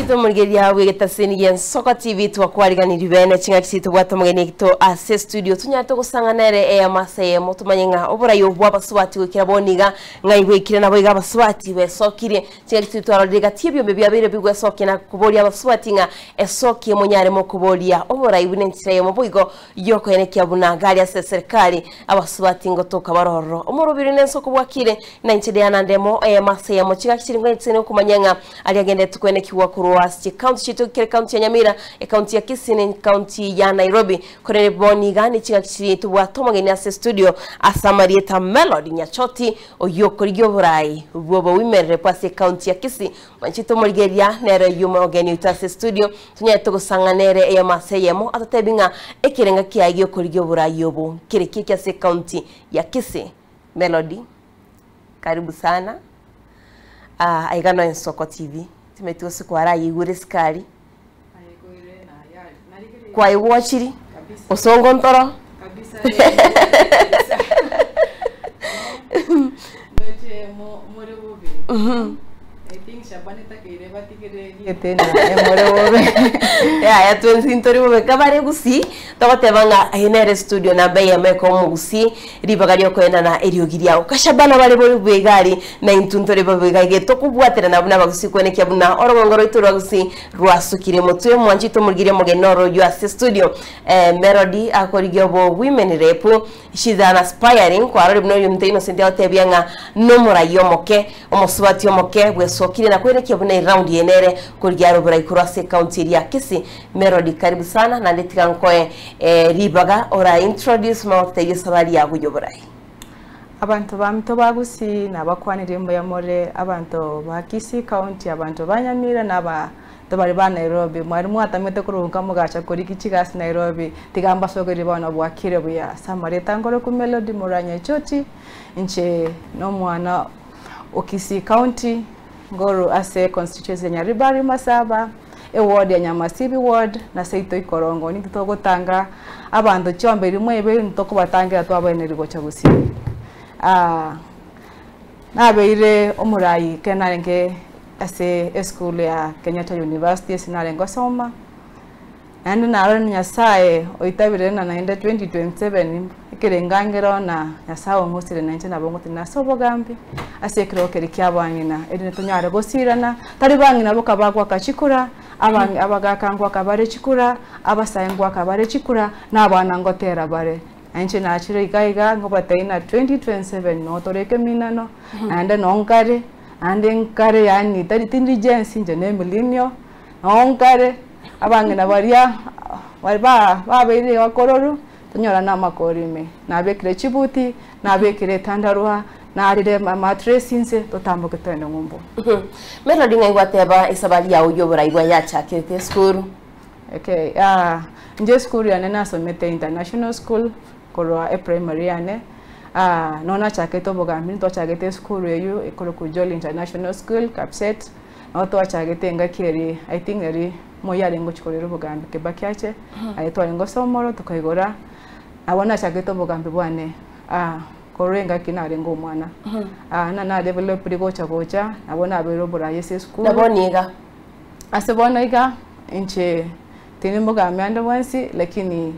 Mwanchete omorigereria bw'egetaseni gia Nsoko TV twakwariganirie bene ching'aki chiaito tobwate omogeni oito ase studio tonyarete gosang'ana ere eyemo ase eyemo tomanye ng'a oborai obo bw'abasubati goikera bono iga ng'ai bwaikire nabo iga abasubati besokirie ching'aki chiaito twarorire gati ebiombe biabeire bigwesokia na koboria abasubati ng'a esokie monyare mokoboria oborai buna enchera eyemo boigo y'okoenekia buna gari ase eserikari abasubati ngotoka bare ororo. Omorobiri nensoko bwakire, na inche Diana ndemo eyemo ase eyemo chingaki chiri ngoetire okomanya ng'a aria agenderete koenekigwa korwa ase chikaunti chiaito kera ekaunti ya Nyamira, ekaunti ya Kisii na ekaunti ya Nairobi. Korende bono iga ne chingaki chiri tobwate omogeni ase estudio ase amarieta Melody Nyachoti oyio okorigia oborai bw'oboimerere bwa ase ekaunti ya Kisii. Mwanchete omorigereria nere oyio omogeni oito ase estudio Tonyarete gosang'ana ere eyemo ase eyemo, atotebi ng'a ekerenga kiaye gi'okorigia oborai obo nkere ki eke ase ekaunti ya Kisii. Melody, karibu sana. Ah, aiga no Ensoko TV. Timanyeti gose kwarayeigure esukari. Kwaigwochiri? Osongo ntoro? Yaya twensi ntori bobe kabare gusii togoteba ng'a eye nere studio namba eyemo ekoa omogusii ribaga riokoenana eriogi riao. Kashabana bare bori buya iga aria na intwe ntore bobe iga iga tokobwaterana buna abagusii kwenekia buna orogongo rwaito rwa gusii rwasukire motwe mwanchete omorigereria omogeni noro oyio ase studio eh, Melody akorigia obo women rep she's an aspiring kwarorire buna oyo omonto Innocent agotebia ng'a nomorai omoke omosubati omoke bwesokire na kwenekia buna eround eye nere korigia are oborai korwa ase ecounty eria ya Kisii. Melody karibu sana naende tiga nkoe eh, ribaga ora introduce mama ototebie esabari yago y'oborai. Abanto baminto ba Gusii nabakwanirie mbuya more, abanto ba Kisii County, abanto ba Nyamira na abanto baria ba Nairobi. Mwari mwatamete korwa nka mogacha korigia chigasi Nairobi, tiga mbasogerie bono bwakire buya. Ase amarieta nkoroku Melody Muranya Choti, inche nomwana o Kisii County, nkoru ase constituency ya Nyaribari Masaba, eward ya Nyamasibi ward, na seito Ikorongo. Ninki togotanga abanto chiombe eria mwaebeire ntokobatangera twabaeneria gocha gusii. Nabeire omorai ekero narenge ase eschool ya Kenyatta University ase narenge gosoma, Naende narore Nyasae oitabire ng'a naende 2027 ekerengangero na Nyasae ong'usire na inche nabo ngotenena ase obogambi ase ekerogo keria kia abang'ina erinde tonyare gosirana, tari bang'ina boka bagoaka chikura, abang abagaka ngoaka bare chikura, abasae ngoaka bare chikura, na abana ngotera bare. Na inche nachire iga iga ngobatebia ng'a 2027 noo tore ekeminano, naende noo nkare, naende nkare yaani tari tindi Gen Z inche ne emillennial, Noo nkare, abang'ina baria babeire iga kororu, tonyora namakori ime, nabekire chibuti, nabekire etandarua, narire amatress inse, totamboke togende ng'umbu. Melody ng'ai gwateba esabari yao y'oborai bwa yachakirete esukuru? Okay, inche esukuru yane nasomete International School korwa eprimary yane, noo nachakete obogambi, ntwachagete esukuru eywo ekorokwa Jolly International School, Kapseret. Nabo twachagete engaki eria I think nari Moi arenge gochia korera obogambi Kibaki ache, aye twarenge gosoma oro tokaigora, nabo nachagete obogambi bwane korwa engaki narenge omwana. Na na developire gocha gocha, nabo nabeire oborai ase esukuru. Na bono iga? Ase bono iga, inche Tindi mogambi ande bwensi, lakini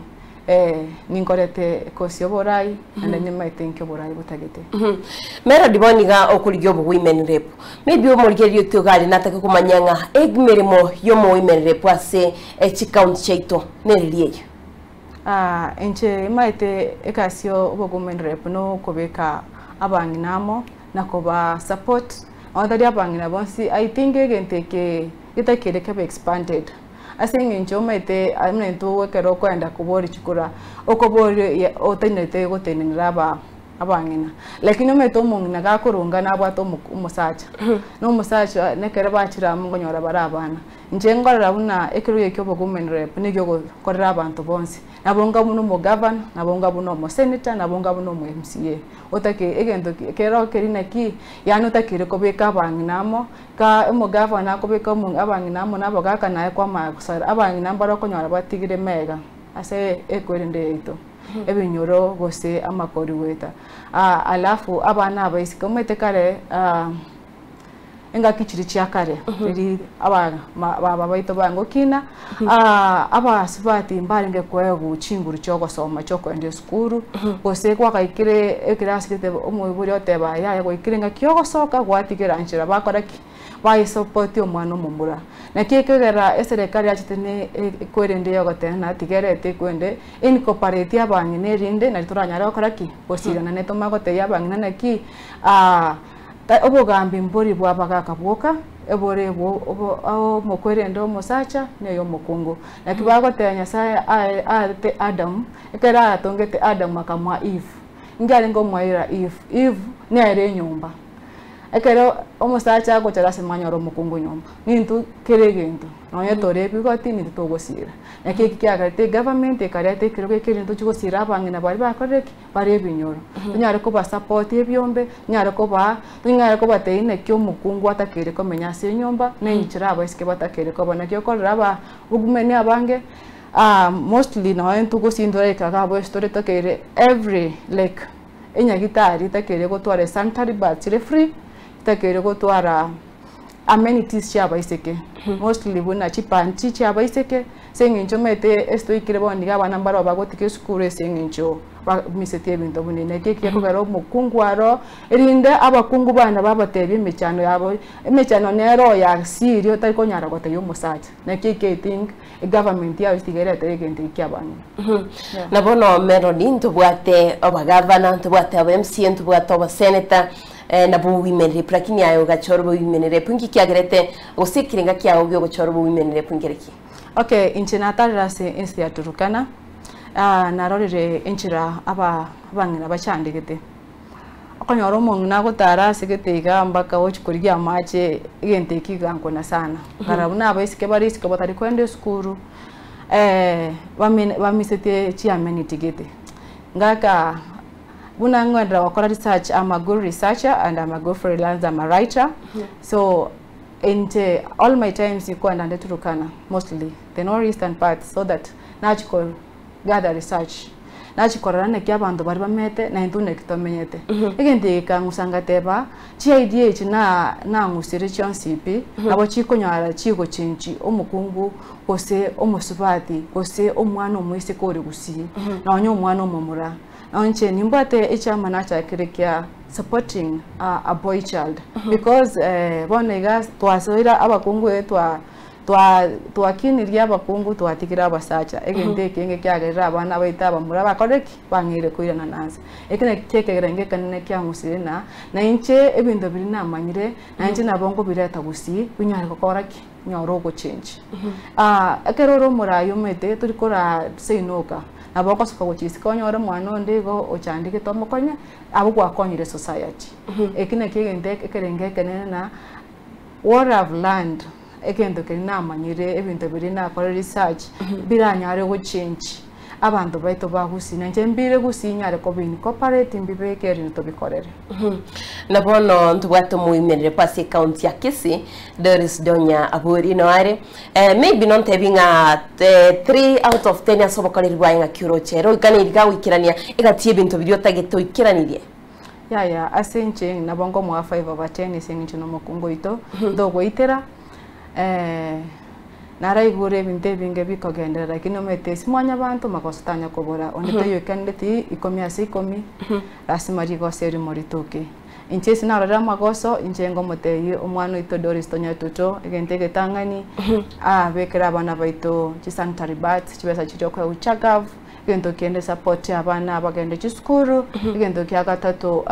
ninkorete ekosi y'oborai, naende nimaete inki oborai botagete. Melody bono iga okorigia obo women rep. Maybe omorigereria oito iga aria natake komanya ng'a emeremo y'omo women rep ase chicounty chiaito nereri eye? Inche nimaete egasi ya obo women rep nokobeka abang'ina amo na koba support, nonya tari abang'ina bonsi, I think egento eke getakeire kebe expanded. Ase engencho omanyete buna intwe ekero okoenda koboria chikura, okoboria otainete gotenenera aba abang'ina. Lakini omanyete omong'ina gakorunga nabwate omo omosacha, na omosacha nekero bachire amo nkonyora bare abana. Inche nkorora buna ekerogo eke kia obowomen rep nigo ogokorera abanto bonsi, nabo onga buna omogavana, nabo onga buna omosenator, nabo onga buna omo MCA. Otake egento kero keria naki, yaani otakeire kobeka abang'ina amo, Ka omogavana akobeka abang'ina amo nabagaaka naye kwamanya gosara, abang'ina mbare okonyora batigire mega ase ekwerende yaito, ebinyoro gose amakori goeta. Alafu abana abaiseke omanyete kare. Engaki chiria chia kare, riria aba ma baba baito bangokina, abasubati mbarenge koegwa chinguru chia ogosoma chia okoenda esukuru, gose kwagaikire ekerasi gete omoibori oteba yaya gwaikire engaki ya ogosoka gwatigera nchera bakora ki? Baesupport omwana omomura. Naki ekegera eserekari yachete ne ekwerende ya ogoteba ng'a tiga erete ekwende incorporate abang'ina erinde nari toranyare gokora ki? Gosirana netomanye gotebia abang'ina naki. Obogambi mbori bw'abagaaka bwoka, ebore bw'omokwerende omosacha na ey'omokungu. Naki bagoteba Nyasae aete Adamu, ekero atongete Adamu akamoa Eve. Inki arenge omoeira Eve? Eve nere enyomba. Ekero omosacha agocha lasima anyore omokungu nyomba. Nintwe kera egento, nonye tore ebigoti nintwe togosira. Naki eki kiagerete egovernment ekareta ekerogo eke erinde tochie gosira abang'ina baria bakorire ki? Bare ebinyoro. Tonyare kobasapoti ebiombe, tonyare kobaa, tonyare kobatebia naki omokungu atakeire komenya ase enyomba, na enchera abaiseke batakeire koba. Naki okorora aba women abange, mostly nonye intwe gose intwe like iga abwo ase tore tokeire every like enyagitari etakeire gotwara esanitary pads chire free, etakeire gotwara amenities chia abaiseke, mostly buna chipanti chia abaiseke, ase eng'encho omanyete ase toikire bono iga abana mbaroo bagotiga esukuru ase eng'encho bamisetie ebinto buna ebi. Naki eki gekogera omokungu aro, erinde abakungu bande babatebie emechando yabo, emechando nere oyasirie otari konyara gotebia omosacha. Naki eki I think egovernment yago tiga erete egento eki kia abang'ina. Na bono Melody ntobwate abagavana, ntobwate aba MCA, ntobwate abaseneta, Nabo women rep lakini aye ogachora obe women rep inki kiagerete gose ekerenga kiago giogochora obe women rep nkereki? Okay, inche natarire ase ense ya Turukana, narorire enchera aba abang'ina bachandegete. Okonyora omong'ina agotara ase gete igaa mpaka ochi korigia amache egento eki igankuna sana. Nkarora buna abaiseke bare isiko batari koenda esukuru, bamisetie chiamenity gete. Ngaka Buna ngoenderera gokora research, I'm a good researcher and I'm a good freelancer, I'm a writer. So inche all my times nkoenda nde Turukana mostly the north eastern part so that nachia ko gather research. Nachia korora naki abanto baria bamete na intwe naki tomenyete. Egento eke gekang'usa ngateba chi idea echi na nang'usire chionsi pi nabo chikonyora chigochengi omokungu gose omosubati gose omwana omoiseke ore gusii nonya omwana omomura. Inche nimbwate echiama nachakire kia supporting a boy child because bono iga twasoire abakungu eh twa twa twakinirie abakungu twatigire abasacha egento ekenge kiagerire abana baito abamura bakorire ki? Bang'eire koirana na nse. Eki nakio ekegerengo ekenene kiang'usire na na inche ebinto biria namanyire na inche nabo nkobireta gusii binyare gokora ki? Nyore ogochengi. Ekero ore omorai omanyete tori koraa seinoka. Nabo ogosoka gochia isiko onyore omwana onde igo ochandegete omokonye, abwo gwakonyire society. Eki nakio egento ekerenge ekenene na what I've learned, egento keria namanyire, ebinto biria nakora research, biranyare gochange abanto baito ba gusii. Na inche mbire gusii nyare koba incorporate mbibeke erinde tobikorere. Na bono ntobwate omoimerere ase ecounty ya Kisii, Doris Donya Abori noare. Maybe nontebi ng'a 3 out of 10 ase obokoreri bwaye ng'aki oroche ere oikaneiri gagoikerania egati y'ebinto biria otagete oikeranirie. Yaya, ase inche nabo nkomoa 5 over 10 ase eng'encho na omokungu oito, ntogoitera, naraigure ebinto ebinge bikogenderera lakini omanyete ase mwanyabanto magoso tanya kobora, onde taiyo oikenereti ikomi ase ikomi, lasima rigoso erimo ritoke. Inche ase narorire amagoso, inche ngomotebia omwana oito Doris Tonyatuto, egento egetang'ani, abekere abana baito chisanitary pads, chibesa chiria okoegwa chagav, egento kende support abana bagende chisukuru, egento kia gatato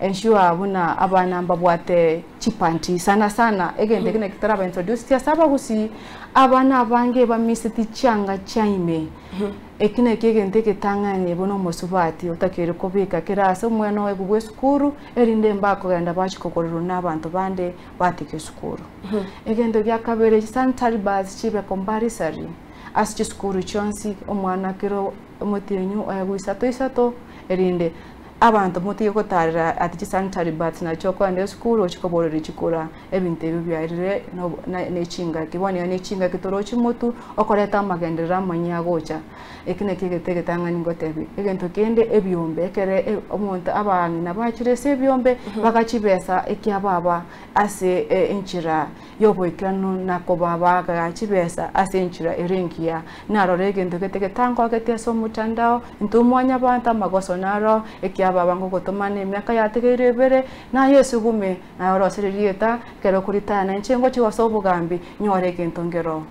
ensure buna abana mbabwate chipanty sana sana egento eke naki toraba introduced ase abagusii, abana abange bamiseti chianga chia ime. Eki nakio egento egetang'ani buna omosubati otakeire kobeka kera ase omwana oye bwa esukuru, erinde mbakogenda bachie kogorerwa nabanto bande batiga esukuru. Egento gia kabere, chisanitary pads chibe compulsory ase chisukuru chionsi, omwana kera omotienyi oegwe isato isato, erinde. Abanto motige gotarera ati chisanitary pads nachio okoenda esukuru ochie koborera chikura, ebinto ebio biarire ne chingaki. Bono iga ne chingaki torochi motwe okoreta amagenderero amanyia agocha. Eki nakio egento egetang'ani ngotebia. Egento kende ebiombe ekere omonto abang'ina bachire ase ebiombe bagachibesa ekiababa ase enchera y'oboikeranu na kobabaga chibesa ase enchera ere engiya. Narora egento gete getangogetie ase omotandao, intwe mwanyabanto amagoso naro, ekiababa ngogotomana emiaka yatigeire ebere, naye esugume, naye orosire rieta, ekero okoritana inche ngochia gosoa obogambi, nyore egento nkero.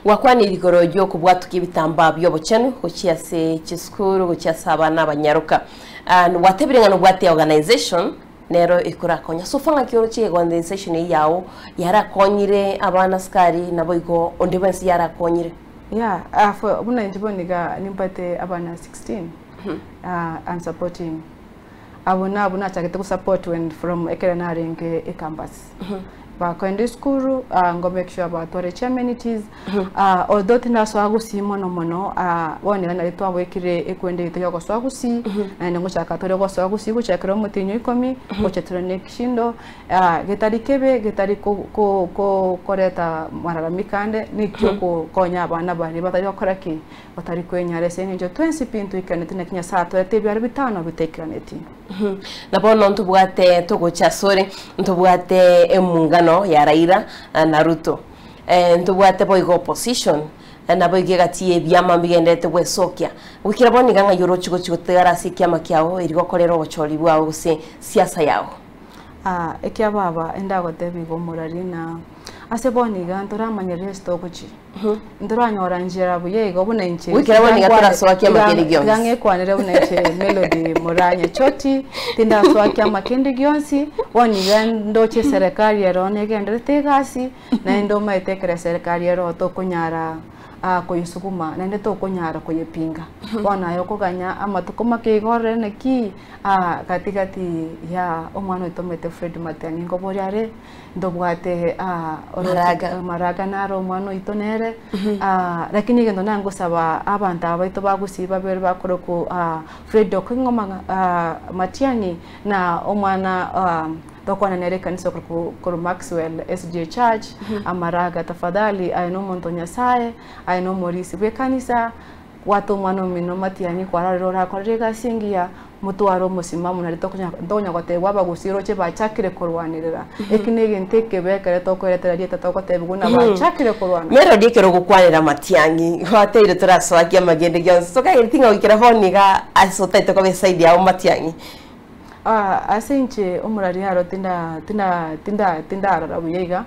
Gwakwanire igoro y'okobwatokia ebitambaa bi'obochenu gochia ase chisukuru, gochia ase abana abanyaroka. Gwatebire ng'a nobwate organization Nero ekorakonya. Sofa ng'aki oroche organization eyio yao yarakonyire abana sukari naboigo onde bwensi yarakonyire? Yeah, for buna inche bono iga nimbate abana 16 I'm supporting abwo nabwo nachagete go support when from ekero narenge ecampus bakoenda esukuru ngo make sure batware chi amenities Although tindasoa gusii mono mono, bono iga nari twabwekire ekwende yaito ya ogosoa gusii, naende ngochaka tore gosoa gusii gochakera omotienyi o ikomi, gocha tore na ekeshindo, getari kebe, getari ko- ko- ko- koreta malalamiko ande, naki okokonya abana baria batari gokora ki? Batari kwenyara ase eng'encho twensi pi ntoikaraneti naki Nyasaye atoete ebiaro bitano bitaikaraneti. Na bono ntobwate togocha asore, ntobwate emungano ya Raila na Ruto. Ntobwate boigo opposition, naboigo egati y'ebiama mbigendererete gwesokia. Goikera bono iga ng'ai oroche gochia gotigara ase ekiama kiao erio gokorera obochori bwao gose siasa yao? Ekiababa indagotebia igo omorari na ase bono iga ntoramanyereri ase togochia. Ntoranyora nchera buya igo buna inche Goikera bono iga torasoa kiama kende gionsi. Tiga ng'ekwanere buna inche Melody Muranya Choti, tindasoa kiama kende gionsi, bono iga ndoche eserekari ero negendererete egasi, Naende omanyete ekero eserekari ero tokonyara koyesuguma, naende tokonyara koyepinga. Bono aye okoganya amatuko make iga orore naki gati gati ya omwana oito omanyete Fred Matiang'i nkoboria are, ntobwate Maraga. Maraga naro omwana oito nere, lakini egento nangosaba abanto aba baito ba Gusii babere bakorokwa Fred Okong'o Matiang'i na omwana Tokwana nere ekanisa okorokwa korwa Maxwell SDA Church, amaraga tafadhali aye nomonto o Nyasaye, aye nomorisia bw'ekanisa, bwata omwana omino matiang'i kwarorire orakorere egasi engiya, motware omosimamo nario tokonya ntokonya gotebwa abagusii roche bachakire korwanerera. Eki negento ekebe ekere tokoeretera rieta togotebigwa buna bachakire korwana. Melody ekero ogokwanera matiang'i gwateire torasoakie amagende gionsi tokagereti ng'a goikera bono iga ase otaete koba eside yao matiang'i. Ase inche omorari aro tinda tinda tinda tindarora buya iga,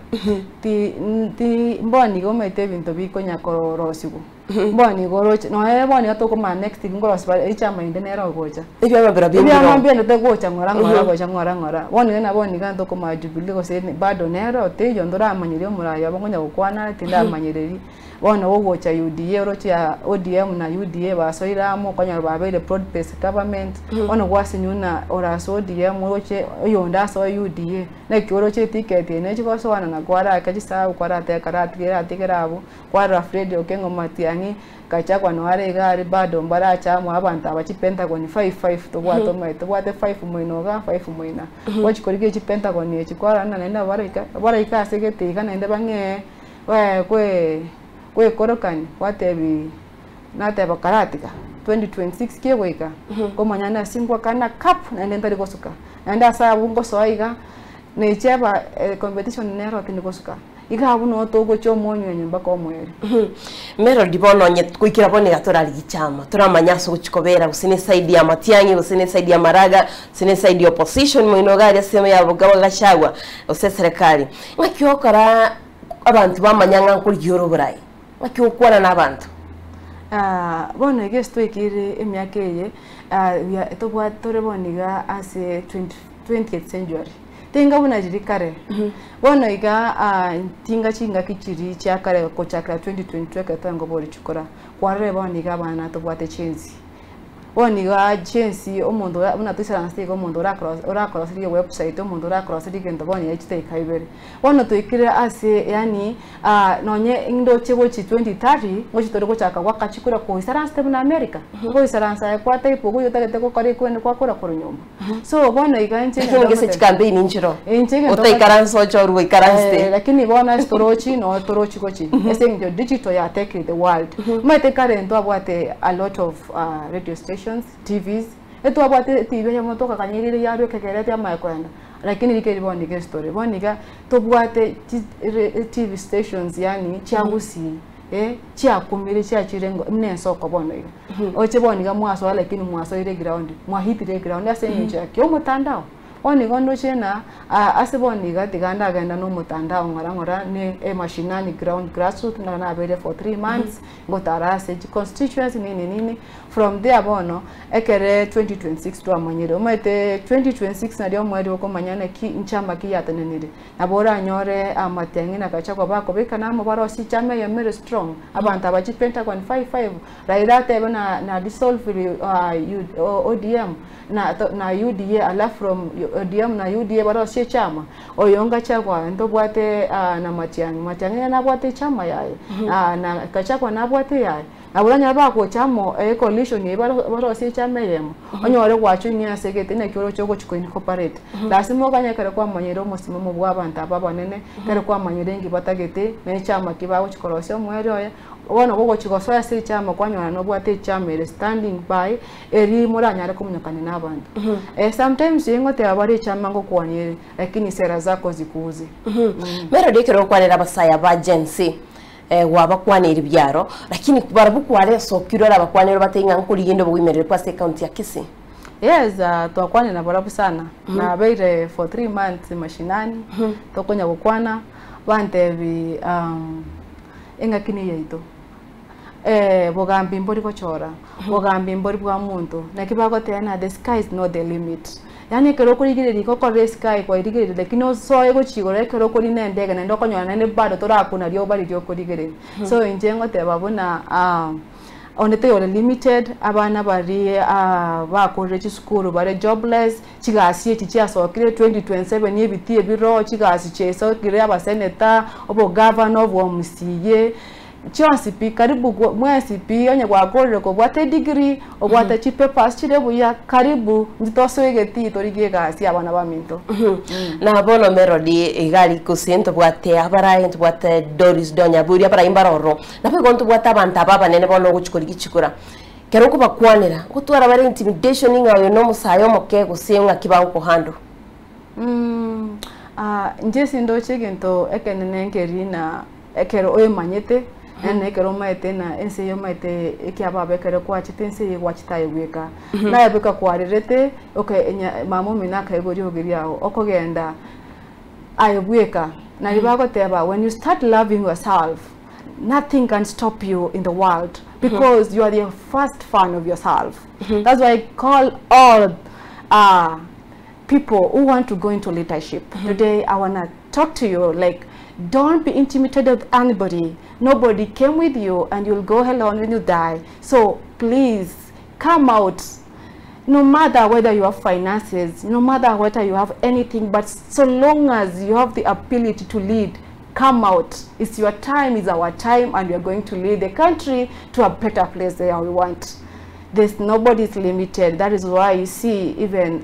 ti ti mbono iga omanyete ebinto bikonya korosiwa, mbono iga oroche nonye bono iga tokomanya next week nkorosia bare echama ende nere ogocha. Ebiama birobio Ebiama mbiroo. mbiendete gocha ng'ora ng'ora gocha ng'ora ng'ora, bono iga na bono iga ntokomanya Jubilee gose bado nero teiyo ntoramanyeria omorai obo nkonya gokwana are tindamanyereri. Bono gogocha UDA oroche ya ODM na UDA basoire amo okonyora babeire broad based government, bono gwasinywa na ore ase ODM oroche oyonde asoe UDA, naki oroche eticket eye nechi gosoana na kwarake chisabu kwarateba karatige eratigere abwo, kwarora Fred Okengo Matiang'i, Gachagua noyo are iga aria bado mbarache amo abanto aba chipentagon five five tobwate omanyete tobwate five moino igaa five moino aa. Gochi korigia chipentagon echi kwarora ng'a naende nabo baraika baraike ase gete iga naende bang'ee. Gwekorokania gwatebi nateba karatiga 2026 kegoika nkomanya nase ngwakana cup naende ntari gosuka naende ase abwo ngosoa iga necheba competition nero tindi gosuka iga abwo noo togochia omonywenye mpaka omoerio. Melody bono onye goikera bono iga torarigie chama toramanya ase ogochia kobera gose ne eside ya Matiang'i gose ne eside ya Maraga gose ne eside ya opposition moino iga aria ase ya Gachagua gose eserekari ng'aki ogokora Abanto bamanya ng'a nkorigia ore oboraai, ng'aki ogokwana nabanto? Bono iga ase twaikeire emiaka eye, tobwate tore bono iga ase twentieth century, tinga buna riria kare. Bono iga tinga chingaki chiria chia kare gochakera 2022 ekero twaenga oboria chikura, kwarorire bono iga abana tobwate chensi. Bono iga chensi omonto ora buna toisaransete iga omonto orakoro orakoroserie ewebsite, omonto orakoroserie egento bono iga chidakika ibere. Bono toikire ase yaani nonye ndoche gochi 2030, ngochi tore gochaka goaka chikura koisaransete buna America, ngoisaransa aye kwa type ogo oywo otagete gokora ekwende kwakora korwa nyomba. So bono iga inche Lakini egento gese ngoteba chikampeini nchiro inche egento ngoteba otaikaranse oche orwe oikaransete. Lakini bono ase torochi noo torochi gochi ase eng'encho digital ya take the world. Omanyete kare ntwabwate a lot of radio stations, TVs, etwabwate etv eyemo tokakanyerire yarwa ekegere yamanya koenda lakini rika eri bono iga ase tore. Bono iga tobwate chi TV stations yaani chia gusii chiakumire chiachire buna ensoko bono iga. Oche bono iga mwasoa lakini mwasoire eground, mwahitire eground ase eng'encho ya ki? Omotandao. Bono igo ndoche ng'a ase bono iga tiga ndagenda na omotandao ng'ora ng'ora ne emashinani ground grassroot naro nabeire for 3 months, ngotara ase chiconstituency nini nini. From there bono, ekere 2026 twamanyire, omanyete 2026 nario omoerio okomanya naki nchama ki yatenenire. Nabo oranyore amatiang'i na Gachagua bakobekana amo barosie chama eyemo ere strong, abanto aba chi Pentagon 55, Raila atebe na na dissolve ODM na na UDA alafu from ODM na UDA barosie echama, oyo Gachagua ntobwate na Matiang'i, Matiang'i nere nabwate echama yaye, na Gachagua nabwate eyaye. Nabo oranyore bagocha amo ecoalition eye barosie echama eyemo, onyore gwachoinia ase egete naki oroche ogochi ko incorporate. Lasima oganye ekero kwamanyire omosimamo bwa abanto aba abanene, ekero kwamanyire inki batagete, na echama ki bagochi korosia omoerio oye, bono gogochi gosoa ase echama kwanyora nobwate echama ere standing by, eri moranyare komunyokania na abanto. Sometimes ingoteba bare echama ngokwania ere, lakini sera zako zikuuze. Melody ekero okwanera abasaya ba Gen Z gwabakwaneire biaro, lakini barabwo kwaresokire orabakwanere obatebie ng'a nkorigende oboimerere kwa ase ecounty ya Kisii. Yes, twakwanire na barabwo sana. Nabeire for 3 months mashinani, tokonya gokwana, bantebi eng'aki niyo yaito. Bogambi mbori gochora, bogambi mbori bwa monto, naki bagoteba ng'a the sky is not the limit. Yaani ekero okorigereria iga okorora esky kwairigereria lakini osoe gochia igoro ekero okorina endege naende okonyora naende bado torakuna rioba riria okorigereria. So inche ngoteba buna onde taiyo ore limited, abana baria bakorire chisukuru bare jobless, chigasi echi chiasokire 2027 ebitii ebiro, chigasi chiasokire abaseneta, obogavana, obwa MCA, chionsi pi karibu mwensi pi onye gwakorire kobwate edegree, obwate chipapers chire buya, karibu intwe tosoe egetii torigie egasi abana baminto. Na bono Melody iga gose ntobwate abarai ntobwate Doris Donya buri abarai mbaroro nabo igo ntobwate abanto aba abanene bono ogochi korigia chikura kero okobakwanera gotwara bare intimidation ng'a oyo na omosaye omoke gose ng'aki bagokohandle. Inche ase ndoche egento ekenene nkeri na ekero oemanyete, yaani ekero omanyete na ense eye omanyete ekiababa ekero kwachete ense eye gwachete aye bweka. Naye bweka kwarerete, okay mama omino akaigwa riogi riago, okogenda aye bweka. Nari bagoteba when you start loving yourself, nothing can stop you in the world because you are the first fan of yourself. That's why I call all people who want to go into leadership. Today I want to talk to you like, don't be intimidated with anybody. Nobody came with you and you'll go alone when you die. So please come out. No matter whether you have finances, no matter whether you have anything, but so long as you have the ability to lead, come out. It's your time, it's our time, and we are going to lead the country to a better place than we want. There's nobody's limited. That is why you see even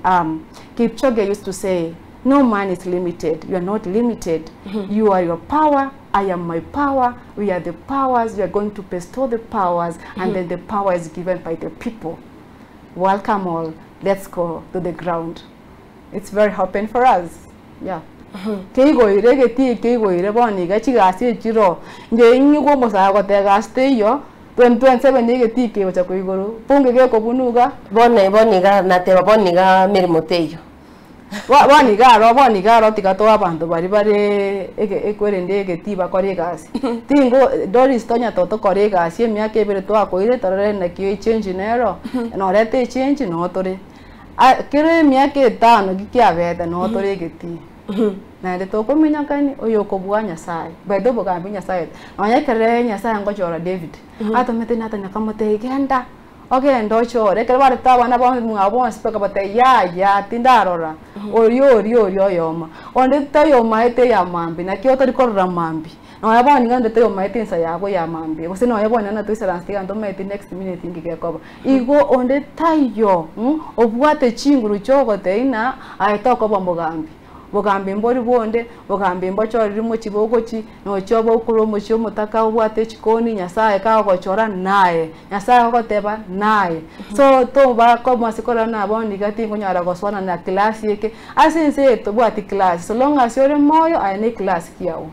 Kipchoge used to say, no man is limited. You are not limited. You are your power. I am my power. We are the powers. We are going to bestow the powers, and then the power is given by the people. Welcome all. Let's go to the ground. It's very open for us. Yeah. Keigoire egetii keigoire bono iga chigasi echiro inche inyigwe omosae goteba egasi teiyo 2027 egetii kegocha koigoro bunge gekobunuga. Bono bono iga nateba bono iga mirimo teiyo. Bono iga aro bono iga aro tiga toa abanto bari bare ekwerende egetii bakore egasi tingo Doris tonya totokora egasi emiaka ebere twakoire torore naki echange nero noreta echange notore kere emiaka etano gikiabete notore egetii naende tokomenyakani oyo okobua Nyasaye baito obogambi Nyasaye nonya ekere Nyasaye ngochora David atomete Nathan akamotebia genda. Ogende ochore. Ekero barete abana bamwabo bonsi bakabatebia, Yaya, tindarora oria oria oria oyomo. Onde taiyo omaete eya mambia, naki otori korora mambia. Nonya bono nigo onde taiyo omaete ensa yago ya mambia, gose nonya bono nigo toisaransete iga ntomaeti next minute inki gekoba. Igo onde taiyo obwate chinguru chiogotebia ng'a aye tokoba omogambi. Bogambi mbori bonde, bogambi mbochoriri mochie bogochi, nochia obe okorwa omochie omotaka obwate echikoni, Nyasaye kagogochora naye, Nyasaye agogoteba naye. So toba koma ase korora ng'a bono iga tingonyara gosoana na class eke, ase ense eye tobwati class, so long as ore moyo aye ne eclass kiago.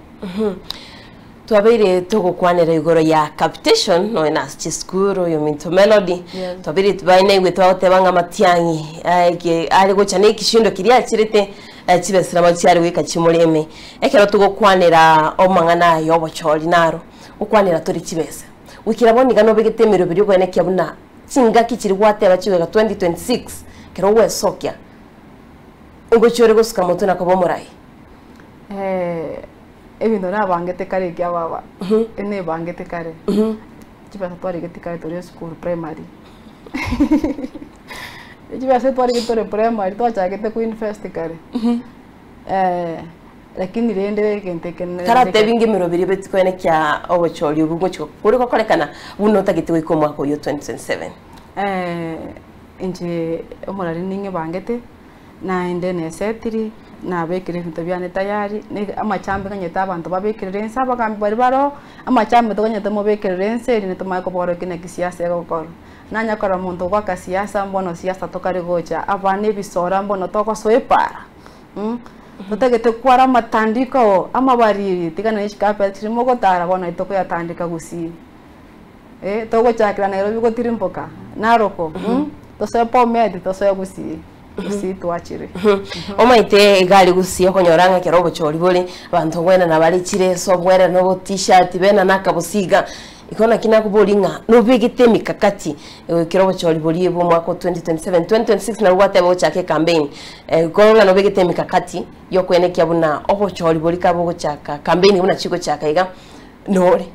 Twabeire togokwanera igoro ya capitation nonya na ase chisukuru oyominto Melody Yes. twabeire bainaigwe twagoteba ng'a matiang'i eke are gocha na ekishindo keria achirete eh, chibesa nabo chiare goika chimoreme. Ekero togokwanera omang'ana aya obochori naro gokwanera tore chibesa. Goikera bono iga nobegete emeroberi okoenekia buna chingaki chiria gwateba chigoika 2026 ekero ogwesokia ngochia ore gosuka motwe na koba omorai. Ebinto nabangete kare ekia baba, nebangete kare, chibesa twarigeti kare tore esukuru primary, chibesa twarigeti tore primary twachagete ko invest kare, lakini rende egento eke ne- Taratebi ng'a emeroberi ebe tikoenekia obochori obwo ngochia kore gokorekana buna otagete goika omwaka oyio 2027. Inche omorari ning'ebangete. Naende nesetiri, nabekire ebinto biane tayari, na amachambe nganyete abanto babekerere ense, abagambi baria baroo, amachambe toganyete mobekerere ense erinde tomanye koborokia naki siasa egokorwa. Nanya korora monto ogoaka siasa mbono siasa tokare gocha, abana ebisora mbono togosoa epara totagete kwara amatandiko amabariri tiga nonye chikapeti chiria mogotara bono naende tokoyatandika gusii. Togochakera Nairobi gotirimboka, Naroko, tosoe Bomet, tosoe Gusii, Gusii twachire. Omanyete iga aria Gusii okonyora ng'a ekero obochori bore, abanto ngoenana bare chireso, bwerane obo t-shirt, benane akabosi iga. Igo naki nakoboria ng'a nobegete emikakati ekero obochori boria bwa omwaka o 2027, 2026 nabo gwateba gochaka ecampaign, igo ng'a nobegete emikakati yokoenekia buna obochori boria kabogochaka, campaign buna chigochaka iga, nore.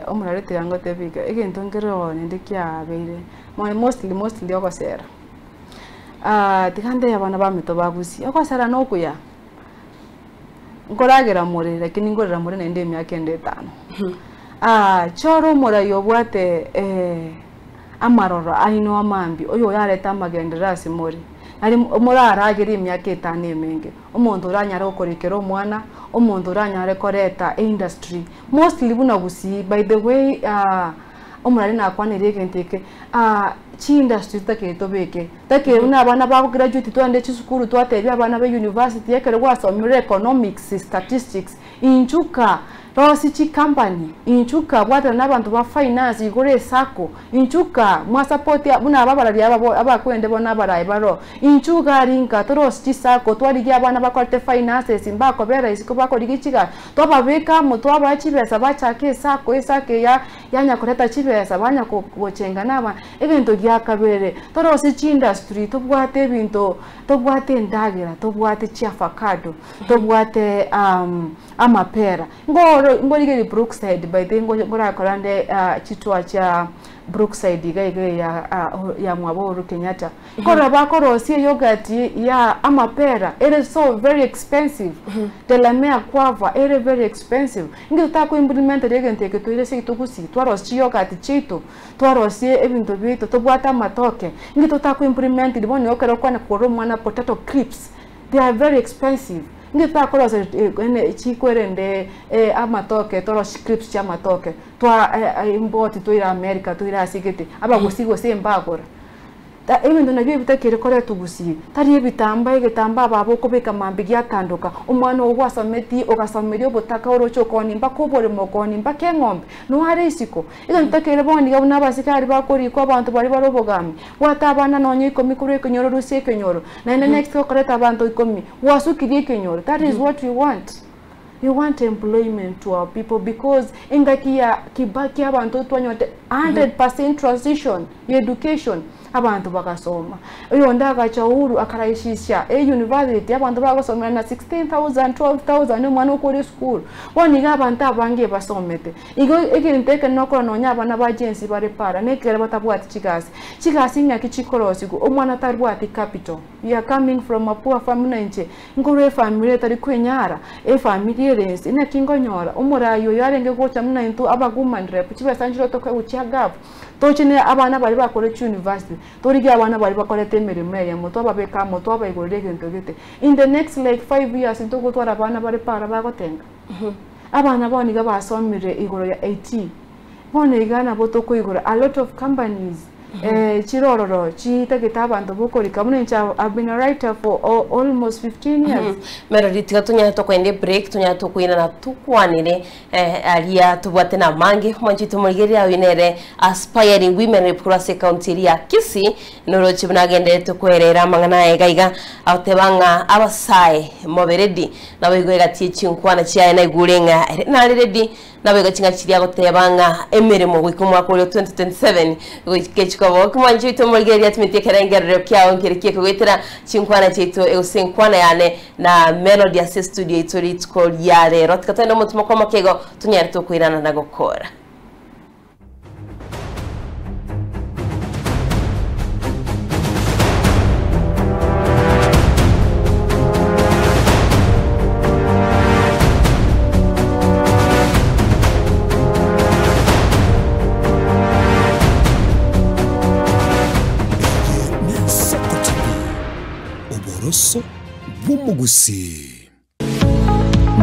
Omorware tiga ngotebie iga, egento nkere oo naende kiabeire, mono mostly mostly ogosera, tiga ntebie abana baminto ba gusii, ogosera na okuya, nkoragera more lakini nkorera more naende emiaka ende etano. Chora omorai obwate amaroro aino amambia, oyo orarete amagenderero ase more, nari moraragere emiaka etano emenge. Omonto oranyare gokorekera omwana, omonto oranyare koreta eindustry, mostly buna gusii by the way omorari nakwaneire egento eke, chiindustry totakeire tobeke, totakeire buna abana bago graduate twagende chisukuru twatebia abana ba university ekero gwasomire economics, statistics, inchuka rosia chicompany, inchuka bwatana na abanto ba finance igoro esacco, Inchuka, mwasapoti buna aba abarari aba bo abakwende bono abarayi baroo. Inchu iga rinka, torosie chisako, twarigia abana bakorete finances, mbakobera isiko bakorigia chigasi, twababeka amo, twabaa chibesa bachake esako, esako eya yanya koreta chibesa, banya ko gochenga na abana. Egento gia kabere, torosie chiindustry, tobwate ebinto, tobwate endagera, tobwate chiafacado, tobwate amapera. Ngoro ngorigereria Brookside by the way ngorakora nde chitour chia Brookside iga iga ya ya mwabo Uhuru Kenyatta. Nkorora bakorosia eyogurt ya amapera ere so very expensive, Delamere guava ere very expensive. Inki totako implementeria egento eke toire seito gusii twarosia chiyogurt chiaito, twarosia ebinto biaito, tobwate amatoke, inki totako implementeria bono ekero okwana kogorera omwana potato crips They are very expensive. Inki totakorosia chikwerende amatoke torosie chicrips chia amatoke twa import toire America toire ase gete abagusii gose mbagora. Ebinto nabio ebitakeri koretwa gusii tari ebitambaa egetambaa baba okobeka mambia giatandoka omwana ogo gwasometie ogasomeria obotaka oroche okoonia mpaka oboremo okoonia mpaka eng'ombe noare isiko. Egento takeire bono iga buna abasikari bakorikwa abanto baria bare obogambi bwata abana nonya ikomi korwa ekenyoro rusia ekenyoro Naende next gokoreta abanto ikomi, gwasukirie ekenyoro, that is what we want. We want employment to our people because engaki ya Kibaki abanto twanyorete 100% transition ya education. Abanto bagasoma. Oyonde agacha Uhuru akaraisisha e university abanto bagosomera na 16,000, 12,000 omwana okore esukuru. Bono iga abanto abange basomete. Igo egento eke nokora nonya abana ba Gen Z bare para nekere batabwati chigasi. Chigasi ng'aki chikorosigwa omwana tarwati capital. You are coming from a poor family buna inche nkorwa efamiri etari kwenyara, efamiri ere inse naki nkonyora omorai oyo arenge gocha buna intwe aba woman rep chibesa nchire tokoegwa chia gap. Toche ne abana baria bakore chiuniversity, torigie abana baria bakorete emeremo eyemo, twababeka amo, twabaigorera egento gete. In the next like 5 years ntogotwara abana bare para bagotenga. Abana bono iga basomire igoro ya IT. Bono iga nabo tokoigora a lot of companies chire ororo chitagete abanto bokorika buna inche I've been a writer for almost 15 years. Melody tiga tonyare tokoenda ebreak tonyare tokoirana tokwanere aria tobwate na amange omwanchi tomorigereria oyo nere aspiring women rep korwa ase ecounty eria ya Kisii noroche buna agenderete koerera amang'ana aye iga iga agoteba ng'a abasae mobe ready Naboigo egati ye chinkwana chiaye naigure ng'a ere nare ready, naboigo ching'aki chiria agoteba ng'a emeremo goika omwaka oria o 2027 goika echikoba. Oki mwanchi oito omorigereria atumeti ekerengerero kiao nkere kieke goetera chinkwana chiaito gose enkwana yane na Melody ase estudio yaito rituko ria rero. Tiga togende omotimoko omoke igo tonyare tokoirana na gokora. Eye n'Ensoko TV, oboroso bw'omogusii.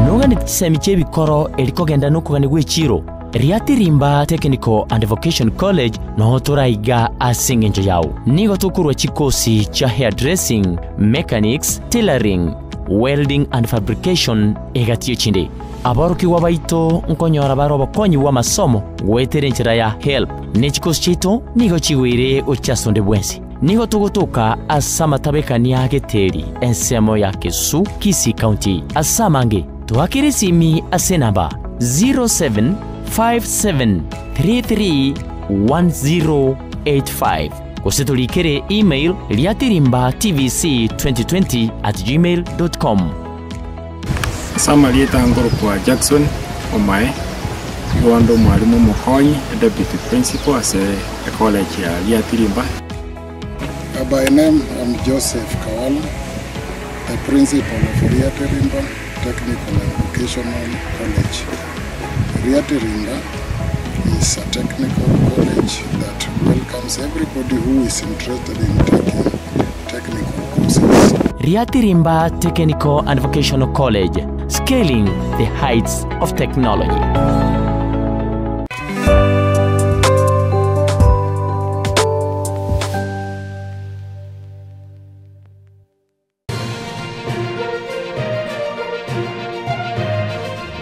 Noganeti chisemi chi'ebikoro eri kogenda nokogania gw'echiiro, Riatirimba Technical and Vocation College noo toraiga ase engencho yao. Nigo tokorua chikosi chia hairdressing, mechanics, tailoring, welding and fabrication egati y'echinde. Aborokigwa baito nkonyora bare obokonyi bw'amasomo goetera enchera ya HELB, ne chikosi chiaito nigo chigoire gochia ase onde bwensi. Nigo togotoka ase amatabekania a Geteri, ensemo ya Kesu, Kisii County. Ase amange, toakere esimi ase enamba 0757331085 gose torikere email riatirimbatvc2020@gmail.com. Ase amarieta nkorokwa Jackson Omae, nigo ande omwalimu omokonyi, deputy principal ase ecollege ya Riatirimba. By name I'm Joseph Kawala, the principal of Riatirimba Technical and Vocational College. Riatirimba is a technical college that welcomes everybody who is interested in taking technical courses. Riatirimba Technical and Vocational College, scaling the heights of technology.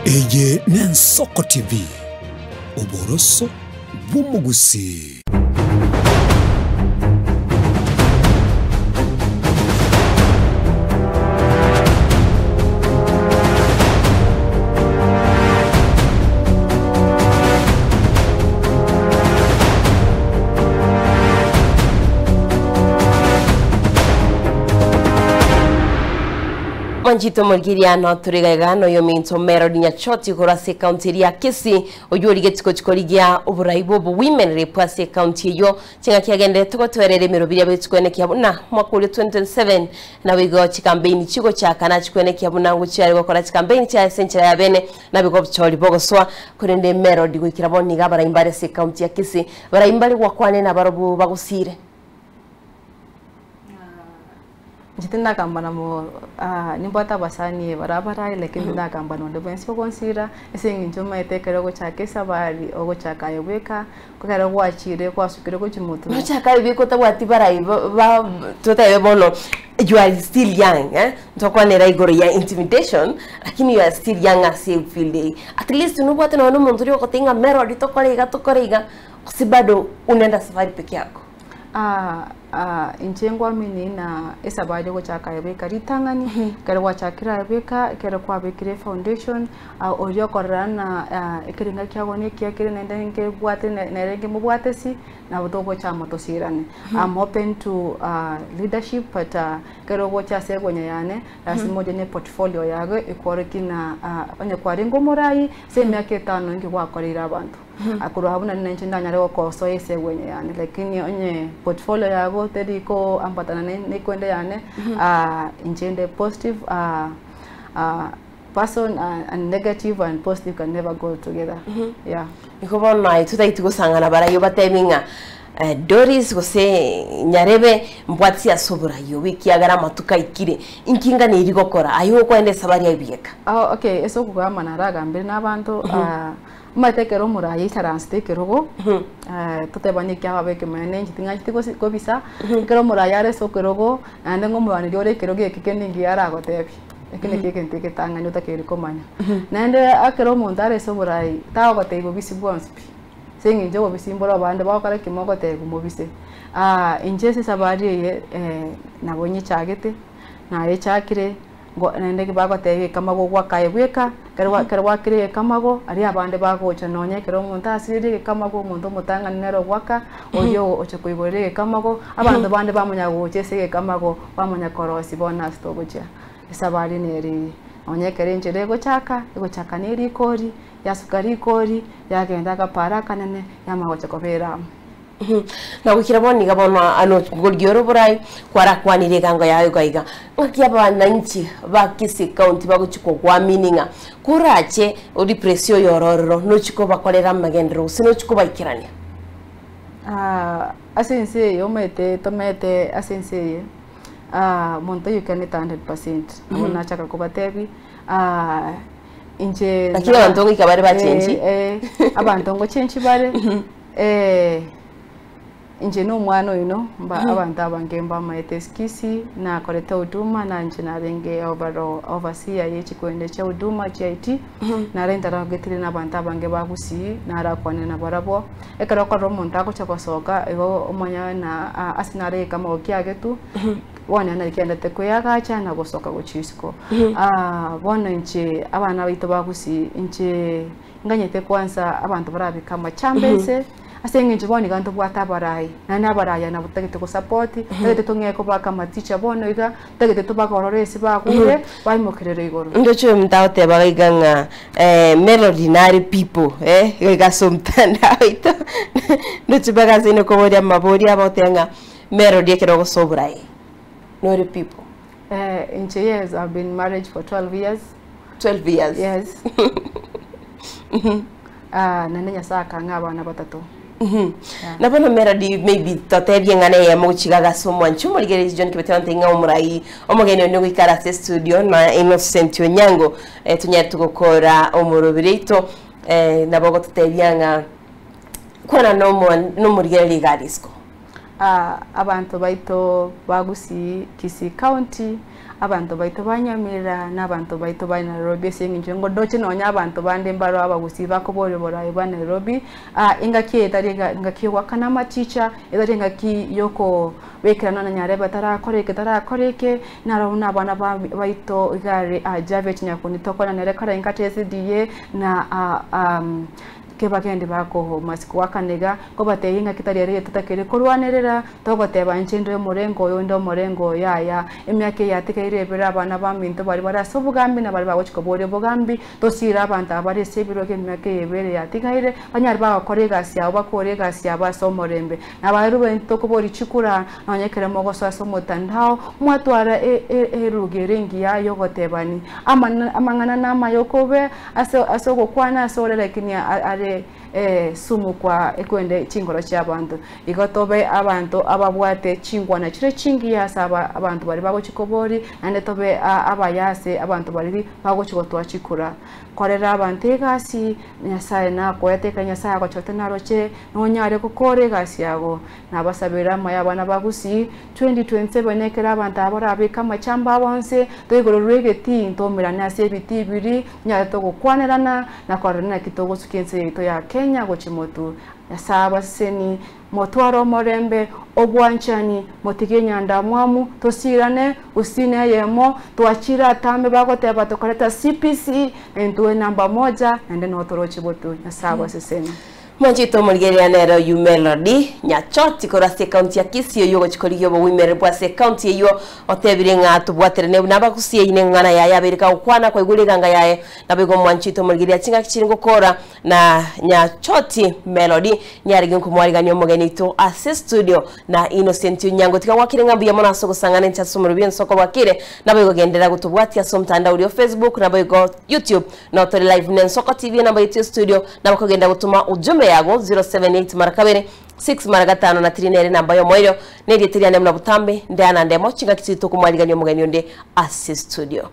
Eye n'Ensoko TV, oboroso bw'omogusii. Mwanchito morigeria no tore iga iga noyo minto Melody Nyachoti korwa ase ekaunti eria ya Kisii oywo origetie gochia korigia oborai bwa obowomen rep ase ekaunti eywo ching'aki agenderete gotwerera emerobiri abe chikwenekia buna mwaka oria 2027 naboigo chikampeini chigochaka nachikwenekia buna ngochia are gokora chikampeini chiaye ase enchera ya bene naboigo obochori bogosoa korende Melody goikera bono iga abarai mbare ase ekaunti ya Kisii barai mbare gwakwane nabarobwo bagosire. Inche tindakamba na mo nimbwate abasani bare abarai lakini tindakamba na onde bwensi ogonsira ase eng'encho omanyete ekero ogochaka esabari ogochaka aye bweka ekero gwachire gwasukire gochia motwe. Nochaka aye bweka otabwati barai ba ba totebe bono you are still young eh, ntokwanera igoro ya intimidation lakini you are still young ase efield eye at least nobwate nonye na omonto oria ogotebia ng'a Melody tokore iga tokore iga gose bado unaenda safari peke yako. Inche ngwamini na esabari ogochaka ebeka ritang'ani, ekero gwachakire ebeka, ekero kwabekire efoundation, oria okorora ng'a ekerenga kiago na ekiya kere naende nkebwate nere nkemobwatesi, nabo togocha amo tosirane. I'm open to leadership but ekero ogocha ase egonya yane, lasima oche na eportfolio yago ekworokie ng'a onye kwarenge omorai, ase emiaka etano inki gwakoreire abanto. Korwa abwo naende nainche ndanyare gokosoa ase egwenye yane, lakini onye portfolio yago teri koambatana na ekwende yane, inche nde positive person and negative and positive can never go together, yeah. Nigo bono aye totaeti gosang'ana barayio batebi ng'a Doris gose Nyarebe mbwatisi ase oborayi obo ekiagera amatuko aikire, inki nganeirie gokora? Aye okoenda esabari aye bieka. Okay, ase okogamba naragambire na abanto. Omanyete ekero omoraia aisaransete ekerogo, totebanie ekiagera ekemanene inche ting'ancheti kobisa, ekero omoraia are ase ekerogo, naende ng'a omorwaneria ore ekerogo eke kende ngiya aragotebie, eke nakio egento egetang'ani otakeire komanya. Naende ekero omonto are ase oborai, tagogotebia bobisi bwonsi pi, ase eng'encho obobisi mboro abande bagokora ki? Mogotebia mobise. Inche ase esabari eye nabo nyechagete, nayechakire. Naende bagotebia ekamago gwakaye bweka, ekero gwakire egekamago, aria abande bagocha nonya ekero omonto asiririe egekamago, omonto omotang'ani nere ogwaka, oyio ogocha koigorera egekamago, abanto bande bamanya gocha ase egekamago, bamanya korosia bono ase togochia. Esabari nere eye, nonya ekero enchera egochaka, egochaka na erikori, yasuka rikori, yagenda agapara akanene, yamanya gocha kobera amo. Na goikera bono iga bono ano ngorigia ore oborai, kwarakwanire egango yaye iga iga, ng'aki abananchi ba Kisii County bagochia kogoamini ng'a korache oreplace oyo ore ororo nochie kobakorera amagenderero gose nochie kobaikerania? Ase ense eye omanyete tomanyete ase ense eye, monto oyoikanete 100%, nabo nachaka kobatebia. Inche Lakini abanto ngoika bare bachenchi. Abanto ngochenchi bare. Inche na omwana oino mba abanto abange mbamaete esikisi, nakorete huduma na inche narenge overall overseer ye chikwende chia huduma chia IT, naro intaragetire na abanto abange ba Gusii, narakwane nabarabwo. Ekero okorora omonto agocha gosoka igo omanye na ase nare ekemo kiagetu, bono nari kiaendete koeagacha na gosoka gochia isiko. Bono inche abana baito ba Gusii inche. Nganyete kwansa abanto barabeke amachamba ense, ase eng'encho bono iga ntobwate abarai, naende abarai aya nabo totagete gosupport, totagete tong'ee kobaka amaticha bono iga, totagete tobagorore ase bagure, baimokerere igoro. Ndoche omonto agoteba iga ng'a Melody nare people eh, iga iga ase omotandao oito, ndoche mpaka ase koboria amaborio aba ogoteba ng'a Melody ekero ogosoa oborai, nore people. Inche yes, I've been married for 12 years. 12 years. Yes. Ah, naende Nyasae akang'a abana batato. Yeah. Na bono Melody maybe totebie ng'a neyemo gochigaga ase omwanchi omorigereria John Kibete onte ng'a omorai omogeni onde goikara ase studio na Innocent Onyango eh, tonyarete gokora omorobiri oito eh, nabo ogototebia ng'a kwana nomorigereria iga aria isiko. Abanto baito ba Gusii, Kisii County, abanto baito ba Nyamira, na abanto baito ba Nairobi ase eng'encho ngondoche nonya abanto bande mbaro abagusii bakoboria oborai bwa Nairobi, engaki eye etari engaki yogoakana amaticha, etari engaki yokobekerana nonya nyarebe tarakora eke tarakora eke, naro buna abana baito iga are Javeth Nyakundi tokwana nere kare engaki SDA na Kebagende bakohoma goakana iga, nkobatebie ng'a tari ere totakeire korwanerera, togoteba inche inde omorengo oyo, inde omorengo oyo, yaya. Emiaka eye yatigaire ebere abana baminto baria bare ase obogambi na baria bagochia koboria obogambi, tosiire abanto aba bare ase ebirogo emiaka eye ebere yatigaire, banyare bagokora egasi yabo bakore egasi yabo ase omorembe. Na abaeru baino tokoboria chikura, nonya ekero mogosoa ase omotandao, mwatwara eruga ere engiya y'ogotebani amang'ana namaya okobe, Ase ase ogokwana ase ore lakini are sumu kwa ekwende chingoro chi'abanto. Igo tobe abanto ababwate chingwana chire chingiya ase aba abanto baria bagochia kobori, naende tobe abaya ase abanto baria bagochia gotoa chikura. Korera abanto egasi, Nyasae nakoete ekero Nyasae agochorete naroche nonyare gokora egasi yago. Nabasabere amaya abana ba Gusii, 2027 ekero abanto aba barabeke amachamba abo onsi, toigorerwe egetii, ntoumerane ase ebitii biria, tonyare togokwanerana, na korora naki togosukia ense yaito ya Kenya. Kenya gochia motu. Nyasae abaseseni, motware omorembe, obwanchani, motige enyandamwamu, tosirane, gusii na eyemo, twachire atambe bagoteba tokoreta CPC, intwe namba moja, naende noo toroche botu. Nyasae abaseseni. Mwanchete omorigereria nere oyio Melody Nyachoti korwa ase ekaunti ya Kisii oyio ogochia korigia oboguimereri bwa ase ekaunti eyio otebire ng'a tobwaterane buna abagusi eyio neng'ana yaye abeire kagokwana kwaigure eganga yaye naboigo mwanchete omorigereria chingaki chiri ngokora na Nyachoti Melody nyarenge nkomwarigania omogeni oito ase studio na Innocent Onyango tiga gwakire ng'a mbuya mono ase ogosang'ana inche ase omorobio ensoko bwakire naboigo genderera gotobwatia ase omotandao oria o Facebook naboigo YouTube Notore live nensoko TV enamba yaito ya studio nabo kogenda gotoma ujumbe yago 078 mara kabere 6 mara gatano na 3 nere enamba yomoerio nerieta riane buna botambe ndeana ndemo chingaki chiria tokomwarigania omogeni onde ase studio.